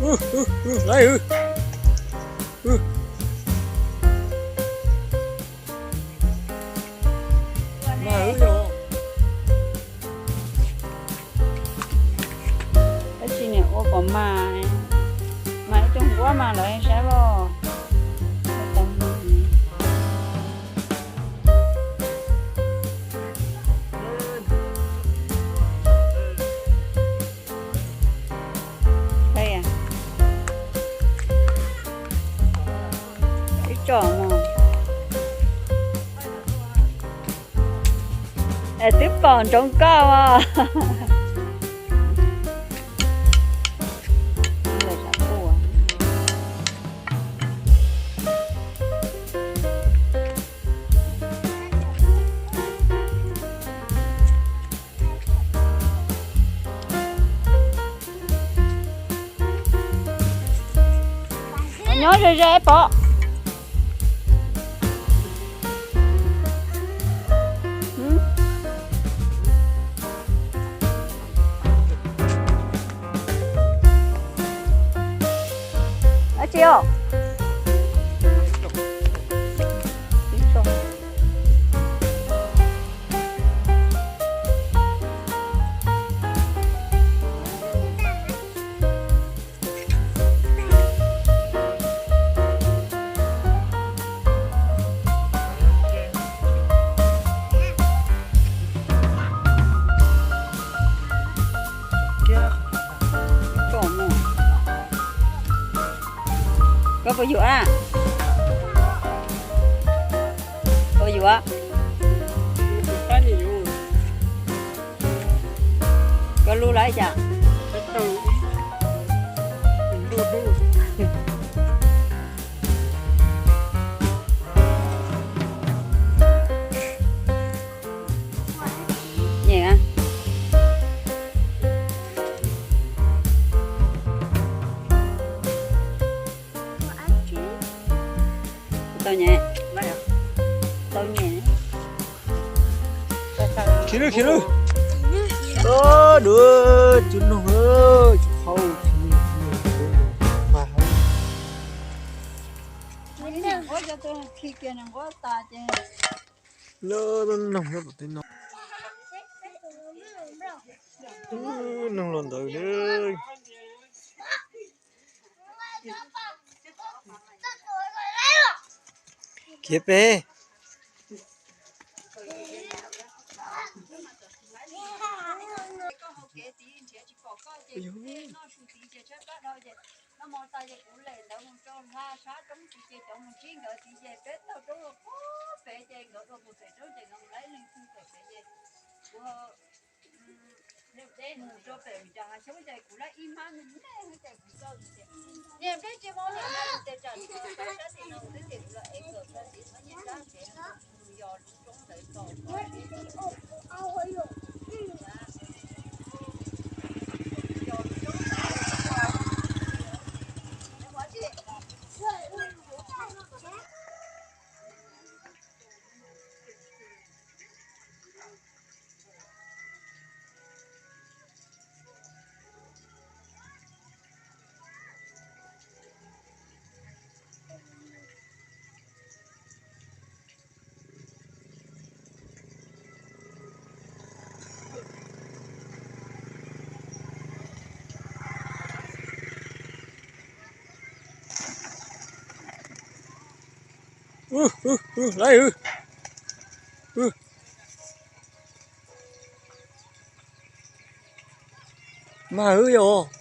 Ub, ub, ub, laiv ub. Ub. Mag ub yog. Tab sis niam ua kom mag, mag ib tug nquab mas lawv saib los. Ib tsom no. Es twb pom ntsoov koj os. Nyob ze ze pom. Dab tsi os? Koj puas yuav? Puas yuav? Koj lub lawm cas? Nyem a. Tau nyem. Tau nyem. Khi lub, khi lub. Ơ, dua, cov noog, cov hau, mas hau. Lub noog nyob tom tej no. Noog los ntawd. Khiav pem. Noj mov tas ces kuv lem ntawd mus rau hla sab roob tid ces cov mus ntsib nkawd tid ces peb taug roob los puag pem ces nkawd dua mus pem roob ces nkawd mus laib leej twg pem pem ces kuv mus rau pem nram hav xyoob ces kuv laib ib hmab me me ces kuv txawj ces niam peb tsis muaj niam peb tes tsam sab tim no twb tias kuv los ev kawm sab tim no niam sab pem mus yos lub roob ntawd tau. Ub, ub, ub, laiv ub. Mag ub yog.